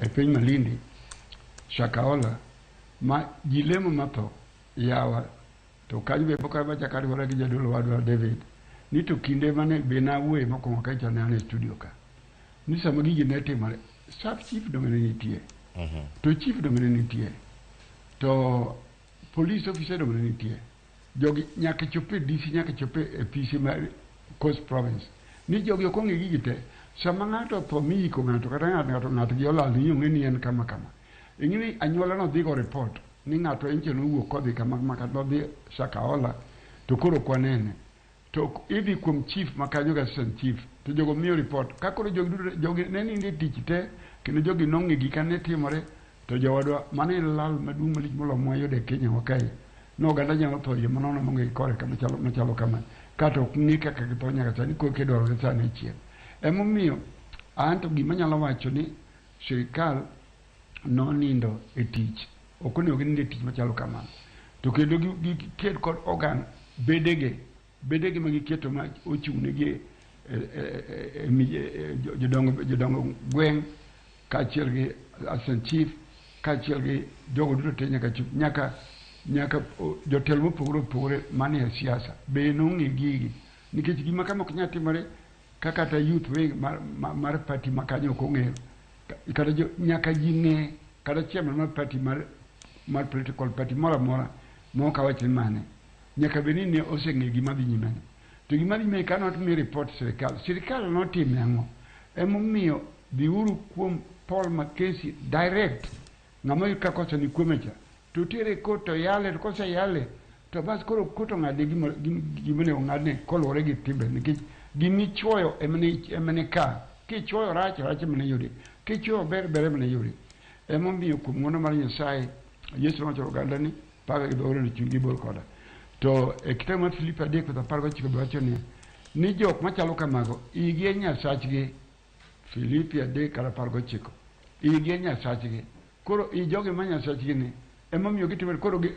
e piny Malindi, Shakahola, ma ji lemo matho yawa. To kanyo be pok achako ariwora gi jadolo wadwa David ni to kinde mane be nawuoye mokwongo kacha ne an e studio ka ni sama gigi ne timore, sub chief donge ne nitie, to chief donge ne nitie, to police officer donge ne nitie, jogi nyaka chop e DC, nyaka chop e PC mar Coast Province ni jogi ok ong'e gigi te. Sama ng'ato otho miyiko ng'ato kata ng'ato gi olal ni ong'e ni en kama kama, ing'e ni anyuola no dhi go report ni ng'ato en cha nowuok kodhi kama kama kata nodhi Shakahola to koro ok wanene, to idhi kuom chief ma kanyo gi assistant chief to jogo miyo report ka koro jogi duto jogi ne nindo e tich te kendo jogi nong'e gika ne timore. To jowadwa, mano en lal maduong' malich moloyo mwayudo e Kenya wa kae ni oganda nyalo tho yie manono maonge gi kore kama chalo machalo kama kato ok ng'e kaka githo nyaka sani koka idwaro sani chiel. Emomiyo an to gima anyalo wacho ni sirikal nonindo e tich, ok onego ginind e tich machalo kamano, to kendo giked kod organ bedege bedege ma giketo ma ochung' negi jodongo gweng' kaachiel gi assistant chief kaachiel gi jogo duto te nyaka chop nyaka jotelo mopogore opogore manie siasa be nong'e gigi, nikech gima kama ok nyal timore ka kata youth wing mar party ma kanyo ok ong'eyo kata nyaka ji ng'e kata chairman mar party mar political party moro amora ma ok awach ni mane nyaka bed ni ne oseng'eyo gima dhi nyime. To gima dhi nyime ka notimi report sirikal, sirikal notime ang'o? Emomiyo dhiuru kuom Paul Mackenzie direct, ng'ama oyud ka kosa ni kuome cha to tere e court to yale, to koseyale to bas koro court ong'adne gima onego ong'adne koluwore gi timbe, nikech gimichuoyo emane ka kichuoyo rach, rach emane yudi, kichuoyo ber, ber emane yudi. Emomiyo kuom ng'wono mar Nyasaye, Yesu nowacho oganda ni paga gi dhoge ni chunygi bor koda. To e kitabu mar Filipi 3:19 be wacho niya ni jok machalo kamago igi e nyasachgi. Filipi 3:19, igi e nyasachgi. Koro i jogi ma nyasachgi ni emomiyo gitimore koro gi.